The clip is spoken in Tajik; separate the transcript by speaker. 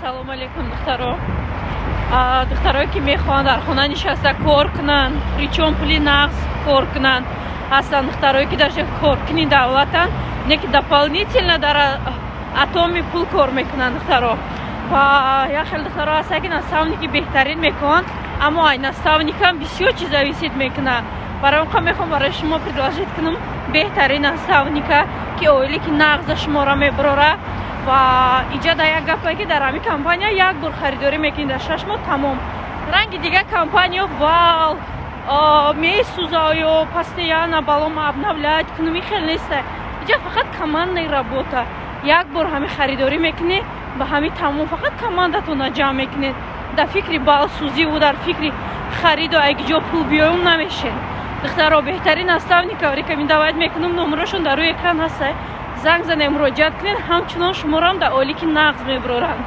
Speaker 1: Ассалому алайкум, духтаро. Духтарое, ки мехоҳанд дар хона нишаста кор кунанд, причём пули нағз кор кунанд. Ҳастанд духтарое, ки даже коркуни давлатанд, не ки дополнительно дар Атоми пул кор мекунанд, духтаро. Ва як хел духтаро ҳастанд, ки наставники беҳтарин мекунанд, аммо ай наставникам бисёр чиз зависит мекунад. Барои он мехоҳам барои шумо предложить кунам беҳтарин наставника, ки оилики нағза шуморо мебарора. Ва иҷа дар як гапе, ки дар ҳамин компания як бор харидорӣ мекунӣ дар 6 моҳ, тамом. Ранги дигар компания бал месӯза ё постоянно балом обновлять кунам, хел неста. Иҷа фақат командная работа. Як бор ҳамин харидорӣ мекунӣ, ба ҳамин тамом, фақат командатона ҷамъ мекунед. Дар фикри балсӯзиву дар фикри хариду айгиҷо пул биёюм намешен. Духтаро, беҳтарин наставника рекомендовать мекунам. Номерошон дар рӯи экран ҳаста, занг занед, муроҷиат кунед. Ҳамчунон шуморо дар оилики нағз мебароранд.